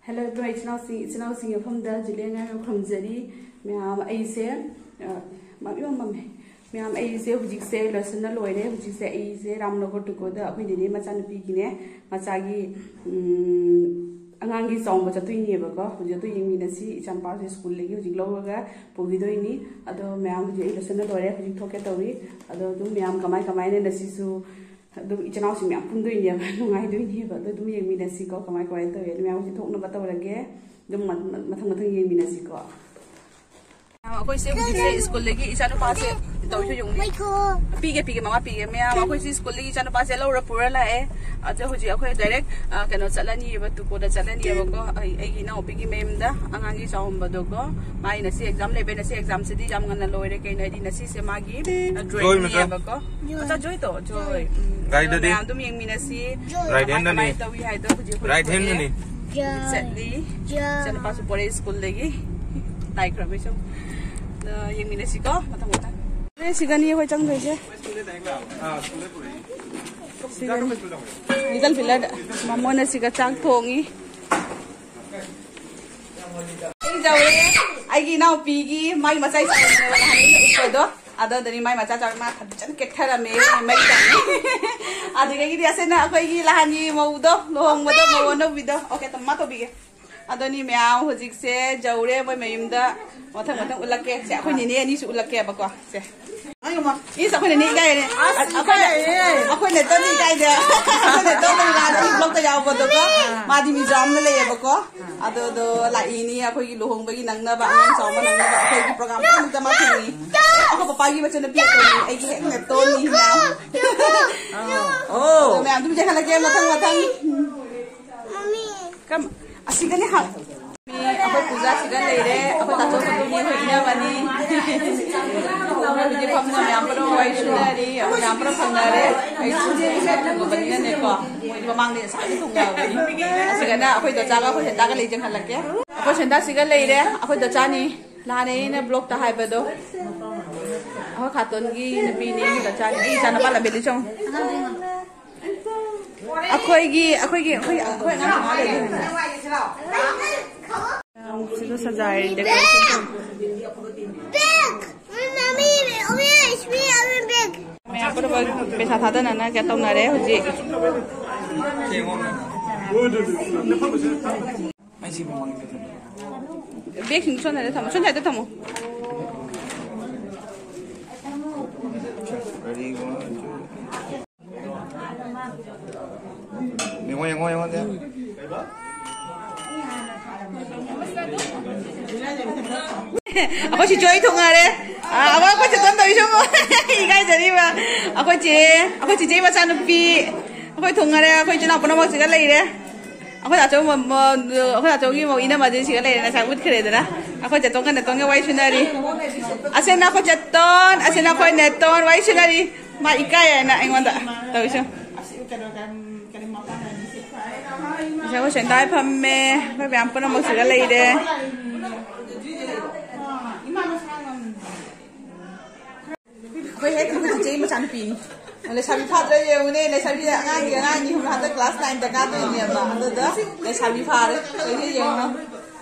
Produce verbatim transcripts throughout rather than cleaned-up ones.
Hello ꯑꯦꯚ꯭ꯔꯤꯋꯥꯟ, ꯏꯆꯤꯟ ꯏꯅꯥꯎꯁꯤꯡ, ꯏꯆꯤꯟ ꯏꯅꯥꯎꯁꯤꯡꯒꯤ ꯃꯐꯝꯗ ꯖꯨꯂꯤꯌꯥ ꯉꯥꯏꯕ ꯈꯨꯔꯨꯝꯖꯔꯤ꯫ ꯃꯌꯥꯝ ꯑꯩꯁꯦ, ꯑ, ꯃꯌꯥꯝ ꯑꯩꯁꯦ ꯍꯧꯖꯤꯛꯁꯦ ꯂꯣꯏꯁꯤꯟꯅ ꯂꯣꯏꯔꯦ꯫ ꯍꯧꯖꯤꯛꯁꯦ ꯑꯩꯁꯦ ꯔꯥꯝꯅꯒꯔ ꯇꯨꯀꯣꯗ ꯑꯩꯈꯣꯏ ꯅꯦꯅꯦ ꯃꯆꯥꯅꯨꯄꯤꯒꯤꯅꯦ, ꯃꯆꯥꯒꯤ, ꯎꯝ, ꯑꯉꯥꯡꯒꯤ ꯆꯥꯎꯝꯕ ꯆꯠꯇꯣꯏꯅꯦꯕꯀꯣ꯫ ꯍꯧꯖꯤꯛ ꯑꯗꯨ ꯌꯦꯡꯃꯤꯟꯅꯁꯤ꯫ ꯏꯆꯥꯅꯨꯄꯥꯁꯦ ꯁ꯭ꯀꯨꯜꯗꯒꯤ ꯍꯧꯖꯤꯛ ꯂꯧꯔꯒ ꯄꯨꯈꯤꯗꯣꯏꯅꯤ꯫ ꯑꯗꯣ ꯃꯌꯥꯝ ꯍꯧꯖꯤꯛ ꯑꯩ ꯂꯣꯏꯁꯤꯟꯅ ꯂꯣꯏꯔꯦ꯫ ꯍꯧꯖꯤꯛ ꯊꯣꯛꯀꯦ ꯇꯧꯔꯤ꯫ ꯑꯗꯣ ꯑꯗꯨꯝ ꯃꯌꯥꯝ ꯀꯃꯥꯏ ꯀꯃꯥꯏꯅ ꯉꯁꯤꯁꯨ ꯑꯗꯨꯝ ꯏꯆꯤꯟ ꯏꯅꯥꯎꯁꯤꯡ ꯃꯌꯥꯝ ꯄꯨꯟꯗꯣꯏꯅꯦꯕ, ꯅꯨꯡꯉꯥꯏꯗꯣꯏꯅꯦꯕ꯫ ꯑꯗꯣ ꯑꯗꯨꯝ ꯌꯦꯡꯃꯤꯟꯅꯁꯤꯀꯣ, ꯀꯃꯥꯏ ꯀꯃꯥꯏꯅ ꯇꯧꯋꯤ꯫ ꯑꯗꯨ ꯃꯌꯥꯝ ꯍꯧꯖꯤꯛ ꯊꯣꯛꯅꯕ ꯇꯧꯔꯒꯦ꯫ ꯑꯗꯨꯝ ꯃ-, ꯃ-, ꯃꯊꯪ ꯃꯊꯪ ꯌꯦꯡꯃꯤꯟꯅꯁꯤꯀꯣ꯫ ꯑꯩꯈꯣꯏꯁꯦ ꯍꯧꯖꯤꯛꯁꯦ ꯁ꯭ꯀꯨꯜꯗꯒꯤ ꯏꯆꯥꯅꯨꯄꯥꯁꯦ ꯇꯧꯔꯤꯁꯦ ꯌꯦꯡꯉꯨꯅꯦ꯫ ꯄꯤꯒꯦ, ꯄꯤꯒꯦ, ꯃꯃꯥ ꯄꯤꯒꯦ꯫ ꯃꯌꯥꯝ ꯑꯩꯈꯣꯏꯁꯦ ꯁ꯭ꯀꯨꯜꯗꯒꯤ ꯏꯆꯥꯅꯨꯄꯥꯁꯦ ꯂꯧꯔ ꯄꯨꯔ ꯂꯥꯛꯑꯦ꯫ ꯑꯗꯣ ꯍꯧꯖꯤꯛ ꯑꯩꯈꯣꯏ ꯗꯥꯏꯔꯦꯛ, ꯑ, ꯀꯩꯅꯣ ꯆꯠꯂꯅꯤꯕ, ꯇꯨꯀꯣꯗ ꯆꯠꯂꯅꯤꯕꯀꯣ꯫ ꯑꯩ, ꯑꯩꯒꯤ ꯏꯅꯥꯎꯄꯤꯒꯤ ꯃꯌꯨꯝꯗ, ꯑꯉꯥꯡꯒꯤ ꯆꯥꯎꯝꯕꯗꯣꯀꯣ꯫ ꯃꯥꯒꯤ ꯉꯁꯤ ꯑꯦꯛꯖꯥꯝ ꯂꯩꯕꯩ ꯉꯁꯤ ꯑꯦꯛꯖꯥꯝꯁꯤꯗꯤ ꯌꯥꯝ ꯉꯟꯅ ꯂꯣꯏꯔꯦ꯫ ꯀꯩꯅꯣ ꯍꯥꯏꯗꯤ ꯉꯁꯤꯁꯦ ꯃꯥꯒꯤ, ꯑ, ꯖꯣꯏ ꯃꯆꯥ꯫ ꯗ꯭ꯔꯣꯌꯤꯡꯅꯦꯕꯀꯣ꯫ ꯃꯆꯥ ꯖꯣꯏꯗꯣ, ꯖꯣꯏ꯫ ꯎꯝ, ꯒꯥꯔꯤꯗꯗꯤ? ꯃꯌꯥꯝ ꯑꯗꯨꯝ ꯌꯦꯡꯃꯤꯟꯅꯁꯤ꯫ ꯔꯥꯏꯠ ꯍꯦꯟꯗꯅꯤ꯫ ꯀꯃꯥꯏ ꯇꯧꯏ ꯍꯥꯏꯗꯣ ꯍꯧꯖꯤꯛ ꯑꯩꯈꯣꯏ ꯔꯥꯏꯠ ꯍꯦꯟꯗꯅꯤ꯫ ꯆꯠꯂꯤ꯫ ꯏꯆꯥꯅꯨꯄꯥꯁꯨ ꯄꯣꯔꯛꯑꯦ ꯁ꯭ꯀꯨꯜꯗꯒꯤ꯫ ꯇꯥꯏꯈ꯭ꯔꯕꯩ ꯁꯨꯝ꯫ ꯑꯗꯣ ꯌꯦꯡꯃꯤꯟꯅꯁꯤꯀꯣ, ꯃꯊꯪ ꯃꯊꯪ꯫ ꯁꯤꯒꯅꯤ ꯑꯩꯈꯣꯏ ꯆꯪꯗꯣꯏꯁꯦ꯫ ꯁꯤꯒꯅꯤ꯫ ꯂꯤꯇꯜ ꯄꯤꯂꯔꯗ꯫ ꯃꯃꯣꯅ ꯁꯤꯒ ꯆꯥꯛ ꯊꯣꯡꯉꯤ꯫ ꯑꯩ ꯌꯧꯔꯦ꯫ ꯑꯩꯒꯤ ꯏꯅꯥꯎꯄꯤꯒꯤ ꯃꯥꯒꯤ ꯃꯆꯥ ꯏꯆꯥꯅꯦꯕ ꯅꯍꯥꯟ ꯑꯩꯅ ꯎꯠꯄꯗꯣ꯫ ꯑꯗꯨꯗꯅꯤ ꯃꯥꯏ ꯃꯆꯥ ꯆꯥꯛ ꯃꯥ ꯐꯖꯅ ꯀꯦꯠꯊꯔꯝꯃꯦ꯫ ꯃꯩ ꯇꯥꯅꯤ꯫ ꯑꯗꯨꯗꯒꯤꯗꯤ ꯑꯁꯤꯅ ꯑꯩꯈꯣꯏꯒꯤ ꯂꯍꯥꯟꯒꯤ ꯃꯧꯗꯣ, ꯂꯨꯍꯣꯡꯕꯗꯣ, ꯃꯧ ꯑꯅꯧꯕꯤꯗꯣ꯫ ꯑꯣꯀꯦ, ꯇꯝꯃ ꯇꯧꯕꯤꯒꯦ꯫ ꯑꯗꯨꯅꯤ ꯃꯌꯥꯝ ꯍꯧꯖꯤꯛꯁꯦ ꯌꯧꯔꯦ ꯃꯣꯏ ꯃꯌꯨꯝꯗ꯫ ꯃꯊꯪ ꯃꯊꯪ ꯎꯠꯂꯛꯀꯦ꯫ ꯁꯦ, ꯑꯩꯈꯣꯏ ꯅꯦꯅꯦ ꯑꯅꯤꯁꯨ ꯎꯠꯂꯛꯀꯦꯕꯀꯣ꯫ ꯁꯦ꯫ ꯏꯁ, ꯑꯩꯈꯣꯏ ꯅꯦꯅꯦ ꯏꯀꯥꯏꯔꯦ꯫ ꯑꯁ, ꯑꯩꯈꯣꯏꯅ, ꯏꯀꯥꯏꯌꯦ꯫ ꯑꯩꯈꯣꯏ ꯅꯦꯇꯣꯟꯗꯤ ꯏꯀꯥꯏꯗꯦ꯫ ꯑꯩꯈꯣꯏ ꯅꯦꯇꯣꯟꯗꯤ ꯂꯥꯛꯑꯗꯤ ꯕ꯭ꯂꯣꯛꯇ ꯌꯥꯎꯕꯗꯨꯒ ꯃꯥꯗꯤ ꯃꯤꯖꯣꯔꯥꯝꯗ ꯂꯩꯌꯦꯕꯀꯣ꯫ ꯑꯗꯨꯗꯣ ꯂꯥꯛꯏꯅꯤ ꯑꯩꯈꯣꯏꯒꯤ ꯂꯨꯍꯣꯡꯕꯒꯤ ꯅꯪꯅꯕ, ꯑꯉꯥꯡ ꯆꯥꯎꯕ ꯅꯪꯅꯕ ꯑꯩꯈꯣꯏꯒꯤ ꯄ꯭ꯔꯣꯒ꯭ꯔꯥꯝ ꯄꯨꯝꯅꯃꯛꯇ ꯃꯥ ꯊꯤꯡꯉꯤ꯫ ꯑꯩꯈꯣꯏ ꯄꯄꯥꯒꯤ ꯃꯆꯟꯅꯨꯄꯤ ꯑꯇꯣꯝꯕꯤ, ꯑꯩꯒꯤ ꯍꯦꯛ ꯅꯦꯇꯣꯟꯅꯤ ꯃꯌꯥꯝ꯫ ꯑꯣ꯫ ꯑꯗꯣ ꯃꯌꯥꯝ ꯑꯗꯨꯝ ꯌꯦꯡꯍꯜꯂꯒꯦ ꯃꯊꯪ ꯃꯊꯪ꯫ ꯀꯝ-, ꯑꯁꯤꯒꯅꯤ ꯍꯥ-, ꯃꯤ ꯑꯩꯈꯣꯏ ꯄꯨꯖꯥꯁꯤꯒ ꯂꯩꯔꯦ, ꯑꯩꯈꯣꯏ ꯇꯥꯆꯧ ꯄꯨꯇꯨꯅꯤ, ꯑꯩꯈꯣꯏ ꯏꯅꯝꯃꯅꯤ꯫ ꯍꯧꯖꯤꯛ ꯐꯝꯗꯨꯅ ꯃꯌꯥꯝ ꯄꯨꯂꯞ ꯋꯥꯔꯤ ꯁꯨꯅꯔꯤ, ꯑꯩꯈꯣꯏ ꯃꯌꯥꯝ ꯄꯨꯂꯞ ꯐꯝꯅꯔꯦ꯫ ꯑꯩꯁꯨ ꯍꯧꯖꯤꯛ ꯊꯣꯡꯉꯕꯅꯤꯅꯅꯦꯀꯣ, ꯃꯣꯏꯗꯤ ꯃꯃꯥꯡꯗ ꯉꯁꯥꯏꯗ ꯊꯣꯡꯅꯕꯅꯤ꯫ ꯑꯁꯤꯒꯅ ꯑꯩꯈꯣꯏ ꯗꯣꯆꯥꯒ ꯑꯩꯈꯣꯏ ꯁꯦꯟꯗꯥꯒ ꯂꯩ ꯆꯪꯍꯜꯂꯛꯀꯦ꯫ ꯑꯩꯈꯣꯏ ꯁꯦꯟꯗꯥꯁꯤꯒ ꯂꯩꯔꯦ, ꯑꯩꯈꯣꯏ ꯗꯣꯆꯥꯅꯤ꯫ ꯅꯍꯥꯟ ꯑꯩꯅ ꯕ꯭ꯂꯣꯛꯇ ꯍꯥꯏꯕꯗꯣ, ꯑꯩꯈꯣꯏ ꯈꯥꯇꯣꯟꯒꯤ ꯅꯨꯄꯤꯅꯦ, ꯃꯆꯥꯅꯤ, ꯑꯩ ꯏꯆꯥꯅꯨꯄꯥ ꯂꯝꯕꯦꯜꯂꯤ ꯆꯪꯉꯨ꯫ ꯑꯩꯈꯣꯏꯒꯤ ꯑꯩꯈꯣꯏꯒꯤ ꯑꯩꯈꯣꯏ ꯑꯩꯈꯣꯏ ꯑꯉꯥꯡꯁꯤꯡ ꯂꯩꯗꯣꯏꯅꯦ꯫ ꯁꯤꯗ ꯁꯖꯥꯏ decoration꯫ Big! My mommy, oh yes, we are big. ꯃꯌꯥꯝ ꯄꯨꯝꯅꯃꯛ ꯄꯩꯁꯥ ꯊꯥꯗꯅꯅ ꯀꯩꯅꯣ ꯇꯧꯅꯔꯦ ꯍꯧꯖꯤꯛ꯫ ꯕꯦꯒꯁꯤꯡꯗꯨ ꯁꯣꯝꯗ ꯊꯝꯃꯣ, ꯁꯣꯝꯗ ꯊꯝꯃꯣ꯫ Ready, one, two. ꯌꯦꯡꯉꯣ, ꯌꯦꯡꯉꯣ, ꯌꯦꯡꯉꯣ, ꯌꯦꯡꯉꯣ꯫ ꯑꯩꯈꯣꯏ ꯁꯤ ꯖꯣꯏ ꯊꯣꯡꯉꯔꯦ꯫ ꯑꯥ, ꯑꯃ ꯑꯩꯈꯣꯏ ꯆꯦꯇꯣꯟ ꯇꯧꯔꯤꯁꯦ ꯑꯃꯨꯛ꯫ ꯏꯀꯥꯏꯖꯔꯤꯕ꯫ ꯑꯩꯈꯣꯏ ꯆꯦ, ꯑꯩꯈꯣꯏ ꯆꯦꯆꯦ ꯃꯆꯥꯅꯨꯄꯤ꯫ ꯑꯩꯈꯣꯏ ꯊꯣꯡꯉꯔꯦ꯫ ꯑꯩꯈꯣꯏ ꯏꯆꯤꯟ ꯏꯅꯥꯎ ꯄꯨꯝꯅꯃꯛꯁꯤꯒ ꯂꯩꯔꯦ꯫ ꯑꯩꯈꯣꯏ ꯗꯥꯆꯧ ꯃ-, ꯃ-, ꯑꯩꯈꯣꯏ ꯗꯥꯆꯧꯒꯤ ꯃꯧ ꯏꯅꯝꯃꯗꯤ ꯁꯤꯒ ꯂꯩꯔꯦ, ꯉꯁꯥꯏ ꯎꯠꯈ꯭ꯔꯦꯗꯅ꯫ ꯑꯩꯈꯣꯏ ꯆꯦꯇꯣꯟꯒ ꯅꯦꯇꯣꯟꯒ ꯋꯥꯔꯤ ꯁꯨꯅꯔꯤ꯫ ꯑꯁꯤꯅ ꯑꯩꯈꯣꯏ ꯆꯦꯇꯣꯟ, ꯑꯁꯤꯅ ꯑꯩꯈꯣꯏ ꯅꯦꯇꯣꯟ ꯋꯥꯔꯤ ꯁꯨꯅꯔꯤ꯫ ꯃꯥ ꯏꯀꯥꯏ ꯍꯥꯏꯅ ꯑꯩꯉꯣꯟꯗ ꯇꯧꯔꯤꯁꯦ꯫ ꯉꯁꯥꯏ ꯑꯩꯈꯣꯏ ꯁꯦꯟꯗꯥꯏ ꯐꯝꯃꯦ, ꯑꯩꯈꯣꯏ ꯃꯌꯥꯝ ꯄꯨꯝꯅꯃꯛ ꯁꯤꯒ ꯂꯩꯔꯦ꯫ ꯑꯩꯈꯣꯏ ꯍꯦꯛ ꯆꯤꯆꯦꯒꯤ ꯃꯆꯥꯅꯨꯄꯤꯅꯤ꯫ ꯂꯩꯁꯥꯕꯤ ꯐꯥꯗ꯭ꯔꯥ ꯌꯦꯡꯉꯨꯅꯦ, ꯂꯩꯁꯥꯕꯤ ꯑꯉꯥꯡꯒꯤ ꯑꯉꯥꯡꯅꯤ, ꯍꯟꯗꯛ class nine ꯗ ꯀꯥꯗꯣꯏꯅꯦꯕ꯫ ꯑꯗꯨꯗ ꯂꯩꯁꯥꯕꯤ ꯐꯥꯔꯦ꯫ ꯆꯍꯤ ꯌꯦꯡꯉꯣ꯫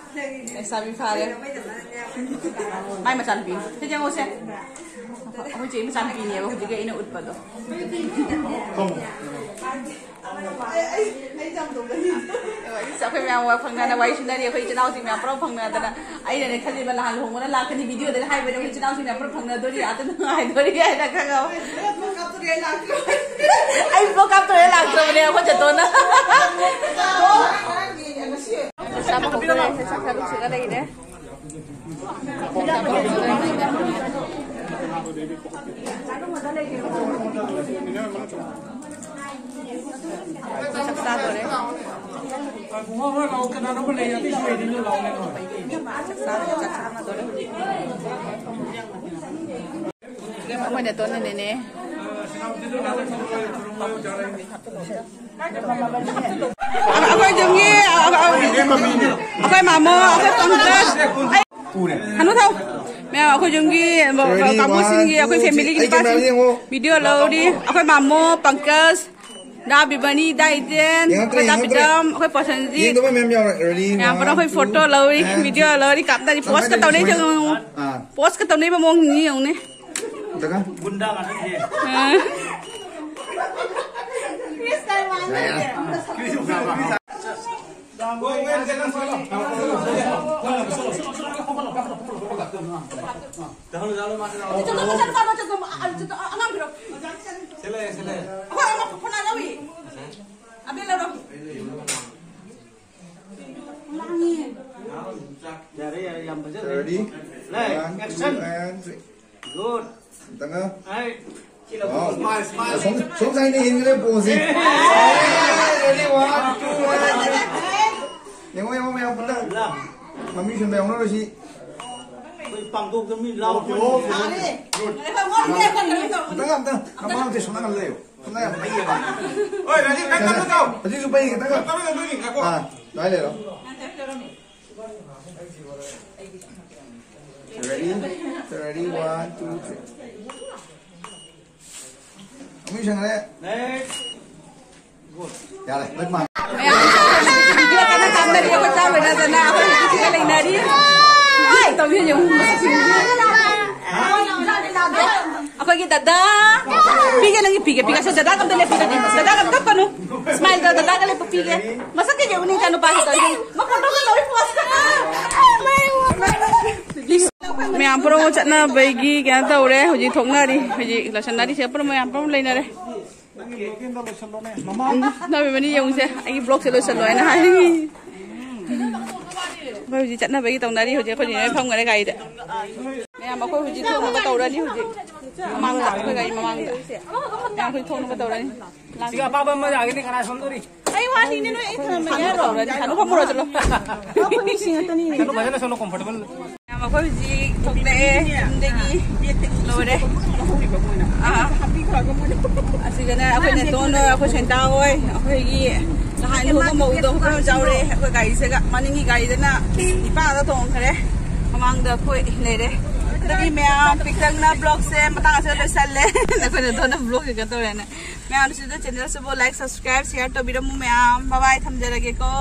ꯂꯩꯁꯥꯕꯤ ꯐꯥꯔꯦ꯫ ꯃꯥꯏ ꯃꯆꯥꯅꯨꯄꯤꯅꯤ꯫ ꯁꯤ ꯌꯦꯡꯉꯣꯁꯦ꯫ ꯑꯩꯈꯣꯏ ꯆꯦꯒꯤ ꯃꯆꯥꯅꯨꯄꯤꯅꯦꯕ ꯍꯧꯖꯤꯛꯀꯤ ꯑꯩꯅ ꯎꯠꯄꯗꯣ꯫ ꯑꯩꯈꯣꯏ ꯃꯌꯥꯝ ꯋꯥ ꯐꯪꯅꯅ ꯋꯥꯔꯤ ꯁꯤꯟꯅꯔꯤ, ꯑꯩꯈꯣꯏ ꯏꯆꯤꯜ ꯏꯅꯥꯎꯁꯤꯡ ꯃꯌꯥꯝ ꯄꯨꯂꯞ ꯐꯪꯅꯗꯅ꯫ ꯑꯩꯅꯅꯦ ꯈꯜꯂꯤꯕ ꯅꯍꯥꯟ ꯂꯨꯍꯣꯡꯕꯅ ꯂꯥꯛꯀꯅꯤ, video ꯗꯒ ꯍꯥꯏꯕꯅꯦ, ꯑꯩꯈꯣꯏ ꯏꯆꯤꯜ ꯏꯅꯥꯎꯁꯤꯡ ꯃꯌꯥꯝ ꯄꯨꯂꯞ ꯐꯪꯅꯗꯣꯔꯤ, ꯑꯗꯨ ꯅꯨꯡꯉꯥꯏꯗꯣꯔꯤ ꯍꯥꯏꯅ ꯈꯪꯉꯕ꯫ ꯑꯩ vlog ꯀꯥꯞꯇꯣꯔꯦ ꯂꯥꯛꯇ꯭ꯔꯕꯅꯦ ꯑꯩꯈꯣꯏ ꯆꯦꯇꯣꯟꯅ꯫ ꯆꯥꯕ ꯍꯧꯗꯣꯔꯦ, ꯆꯥꯛ ꯆꯥꯕ ꯍꯧꯗꯣꯔꯦ꯫ ꯆꯥꯛ ꯆꯥꯗꯣꯔꯦ꯫ ꯆꯥꯛ ꯆꯥꯗꯣꯔꯦ, ꯆꯥꯛ ꯆꯥꯅꯗꯣꯔꯦ ꯍꯧꯖꯤꯛ꯫ ꯑꯩꯈꯣꯏ ꯅꯦꯇꯣꯟꯅꯅꯦꯅꯦ꯫ ꯑꯩꯈꯣꯏ ꯌꯨꯝꯒꯤ, ꯑꯩꯈꯣꯏ ꯃꯥꯃꯣ, ꯑꯩꯈꯣꯏ ꯄꯪꯀꯖ꯫ ꯎꯔꯦ꯫ ꯍꯅꯨ ꯊꯥꯎ꯫ ꯃꯌꯥꯝ ꯑꯩꯈꯣꯏ ꯌꯨꯝꯒꯤ ꯀꯥꯡꯕꯨꯁꯤꯡꯒꯤ, ꯑꯩꯈꯣꯏ ꯐꯦꯃꯤꯂꯤꯒꯤ ꯅꯨꯄꯥꯁꯤꯡ ꯚꯤꯗꯤꯑꯣ ꯂꯧꯔꯤ꯫ ꯑꯩꯈꯣꯏ ꯃꯥꯃꯣ ꯄꯪꯀꯖ, ꯗꯥ ꯕꯤꯕꯅꯤ, ꯗꯥ ꯏꯇꯦꯟ, ꯑꯩꯈꯣꯏ ꯗꯥ ꯄꯤꯗꯝ, ꯑꯩꯈꯣꯏ ꯄ꯭ꯔꯁꯟꯖꯤꯠ꯫ ꯃꯌꯥꯝ ꯄꯨꯟꯅ ꯑꯩꯈꯣꯏ ꯐꯣꯇꯣ ꯂꯧꯔꯤ, ꯚꯤꯗꯤꯑꯣ ꯂꯧꯔꯤ, ꯀꯥꯞꯅꯔꯤ, ꯄꯣꯁꯀ ꯇꯧꯅꯩ꯫ ꯄꯣꯁꯀ ꯇꯧꯅꯩ ꯃꯑꯣꯡ ꯌꯦꯡꯉꯨꯅꯦ꯫ ꯒꯨꯟꯗꯥ ꯉꯥꯛꯇꯅꯦ꯫ ꯌꯥꯔꯦ, ꯌꯥꯔꯦ, ꯌꯥꯝ ꯐꯖꯅ ꯂꯩ꯫ Ready? ꯂꯩ, one, action. Two, and three. Good. ꯑꯝꯇꯪꯒ꯫ ꯑꯩ ꯁꯣꯝ, ꯁꯣꯝ ꯁꯥꯏꯗ ꯍꯦꯟꯒ꯭ꯔꯦ ꯄꯣꯁꯁꯦ꯫ Ready, one, two, and three. ꯌꯦꯡꯉꯣ, ꯌꯦꯡꯉꯣ, ꯃꯌꯥꯝ ꯄꯨꯟꯅ꯫ ꯃꯃꯤ ꯁꯨꯝꯕ ꯌꯥꯎꯅꯔꯣꯏꯁꯤ꯫ ꯑꯩꯈꯣꯏ ꯄꯥꯡꯊꯣꯛꯇ ꯃꯤ ꯂꯥꯎ꯫ ꯑꯝꯇꯪꯒ, ꯑꯝꯇꯪ, ꯅꯃꯥꯡꯁꯦ ꯁꯨꯝ ꯅꯥꯀꯟ ꯂꯩꯌꯨ꯫ ꯁꯨꯝ ꯅꯥꯀꯟ ꯄꯩꯌꯦꯕ꯫ ꯍꯧꯖꯤꯛꯁꯨ ꯄꯩꯒꯦ, ꯑꯝꯇꯪꯒ꯫ ꯑꯥ, ꯑꯗꯨꯃꯥꯏꯅ ꯂꯩꯔꯣ꯫ Ready? Ready? One, two, three. ꯑꯃꯨꯛ ꯌꯦꯡꯁꯟꯈ꯭ꯔꯦ꯫ ꯌꯥꯔꯦ, ꯂꯣꯏ ꯃꯥꯡ꯫ ꯃꯌꯥꯝ ꯚꯤꯗꯤꯑꯣ ꯀꯟꯅ ꯀꯥꯞꯅꯔꯤ, ꯑꯩꯈꯣꯏ ꯆꯥꯛ ꯂꯣꯏꯅꯗꯅ ꯑꯩꯈꯣꯏ ꯍꯧꯖꯤꯛ ꯁꯤꯗ ꯂꯩꯅꯔꯤ꯫ ꯍꯥꯏ, ꯇꯧꯕꯤꯌꯨ, ꯌꯦꯡꯉꯨ, ꯃꯁꯛꯁꯤꯡꯁꯦ꯫ ꯑꯩꯈꯣꯏꯒꯤ ꯗꯗꯥ꯫ ꯄꯤꯒꯦ, ꯅꯪꯒꯤ ꯄꯤꯒꯦ, ꯄꯤꯒꯦ꯫ ꯁꯦ, ꯗꯗꯥ ꯑꯝꯇ ꯂꯦꯞꯄꯤꯔꯗꯤ꯫ ꯗꯗꯥ ꯑꯝꯇ ꯀꯞꯀꯅꯨ꯫ Smile ꯇꯧ, ꯗꯗꯥꯒ ꯂꯦꯞꯄ ꯄꯤꯒꯦ꯫ ꯃꯁꯛ ꯀꯩ ꯌꯦꯡꯉꯨꯅꯦ, ꯏꯆꯥ ꯅꯨꯄꯥꯁꯦ ꯇꯧꯔꯤꯁꯦ꯫ ꯃꯥ ꯐꯣꯇꯣꯒ ꯂꯧꯔꯤ ꯄꯣꯁꯀ꯫ ꯃꯌꯥꯝ ꯄꯨꯝꯅꯃꯛ ꯆꯠꯅꯕꯒꯤ ꯀꯩꯅꯣ ꯇꯧꯔꯦ꯫ ꯍꯧꯖꯤꯛ ꯊꯣꯛꯅꯔꯤ꯫ ꯍꯧꯖꯤꯛ ꯂꯣꯏꯁꯟꯅꯔꯤ꯫ ꯁꯦ ꯄꯨꯝꯅꯃꯛ, ꯃꯌꯥꯝ ꯄꯨꯝꯅꯃꯛ ꯂꯩꯅꯔꯦ꯫ ꯅꯪꯒꯤ vlogꯒꯤꯗꯣ ꯂꯣꯏꯁꯜꯂꯣꯅꯦ꯫ ꯃꯃꯥ꯫ ꯅꯕꯤꯃꯅꯤ ꯌꯦꯡꯉꯨꯁꯦ꯫ ꯑꯩꯒꯤ vlogꯁꯦ ꯂꯣꯏꯁꯜꯂꯣ ꯍꯥꯏꯅ ꯍꯥꯏ꯫ ꯑꯩꯈꯣꯏ ꯍꯧꯖꯤꯛ ꯆꯠꯅꯕꯒꯤ ꯇꯧꯅꯔꯤ꯫ ꯍꯧꯖꯤꯛ ꯑꯩꯈꯣꯏ ꯅꯦꯅꯦ ꯐꯝꯈꯔꯦ ꯒꯥꯔꯤꯗ꯫ ꯃꯌꯥꯝ ꯑꯩꯈꯣꯏ ꯍꯧꯖꯤꯛ ꯊꯣꯛꯅꯕ ꯇꯧꯔꯅꯤ꯫ ꯍꯧꯖꯤꯛ ꯃꯃꯥꯡꯗ, ꯑꯩꯈꯣꯏ ꯒꯥꯔꯤ ꯃꯃꯥꯡꯗ꯫ ꯃꯌꯥꯝ ꯑꯩꯈꯣꯏ ꯊꯣꯛꯅꯕ ꯇꯧꯔꯅꯤ꯫ ꯁꯤꯒ ꯑꯄꯥꯕ ꯑꯃ ꯌꯥꯒꯅꯤ, ꯀꯅꯥ ꯁꯣꯝꯗꯧꯔꯤ? ꯑꯩ ꯋꯥꯅꯤꯅꯦ, ꯅꯣꯏ ꯑꯩ ꯊꯝꯃꯒꯦ ꯍꯥꯏꯔꯣ? ꯇꯧꯔꯅꯤ꯫ ꯍꯅꯨ ꯐꯝꯃꯨꯔꯣ, ꯆꯠꯂꯣ꯫ ꯑꯩꯈꯣꯏ ꯃꯤꯁꯤꯡ ꯉꯥꯛꯇꯅꯤꯅꯦ꯫ ꯀꯩꯅꯣ ꯐꯖꯅ ꯁꯣꯝꯗ comfortable꯫ ꯃꯌꯥꯝ ꯑꯩꯈꯣꯏ ꯍꯧꯖꯤꯛ ꯊꯣꯛꯂꯛꯑꯦ ꯌꯨꯝꯗꯒꯤ꯫ ꯂꯣꯏꯔꯦ꯫ ꯑꯥ꯫ ꯑꯁꯤꯗꯅ ꯑꯩꯈꯣꯏ ꯅꯦꯇꯣꯟ ꯍꯣꯏ, ꯑꯩꯈꯣꯏ ꯁꯦꯟꯇꯥ ꯍꯣꯏ, ꯑꯩꯈꯣꯏꯒꯤ ꯅꯍꯥꯟ ꯂꯨꯍꯣꯡꯕ ꯃꯧꯗꯣ ꯑꯩꯈꯣꯏ ꯌꯥꯎꯔꯦ꯫ ꯑꯩꯈꯣꯏ ꯒꯥꯔꯤꯁꯤꯒ, ꯃꯅꯤꯡꯒꯤ ꯒꯥꯔꯤꯗꯅ ꯅꯤꯄꯥꯗ ꯇꯣꯡꯈ꯭ꯔꯦ꯫ ꯃꯥꯡꯗ ꯑꯩꯈꯣꯏ ꯂꯩꯔꯦ꯫ ꯑꯗꯨꯗꯤ ꯃꯌꯥꯝ ꯄꯤꯛꯇꯛꯅ ꯕ꯭ꯂꯣꯛꯁꯦ ꯃꯇꯥꯡ ꯑꯁꯤꯗ ꯂꯣꯏꯁꯜꯂꯦ꯫ ꯅꯈꯣꯏꯅ ꯊꯣꯟꯅ ꯕ꯭ꯂꯣꯛ ꯀꯩꯅꯣ ꯇꯧꯔꯦꯅ꯫ ꯃꯌꯥꯝꯁꯤꯗ ꯆꯦꯅꯦꯜꯁꯤꯕꯨ ꯂꯥꯏꯛ, ꯁꯕꯁꯀ꯭ꯔꯥꯏꯕ, ꯁꯤꯌꯔ ꯇꯧꯕꯤꯔꯝꯃꯨ ꯃꯌꯥꯝ꯫ ꯕꯥꯏ ꯕꯥꯏ, ꯊꯝꯖꯔꯒꯦꯀꯣ꯫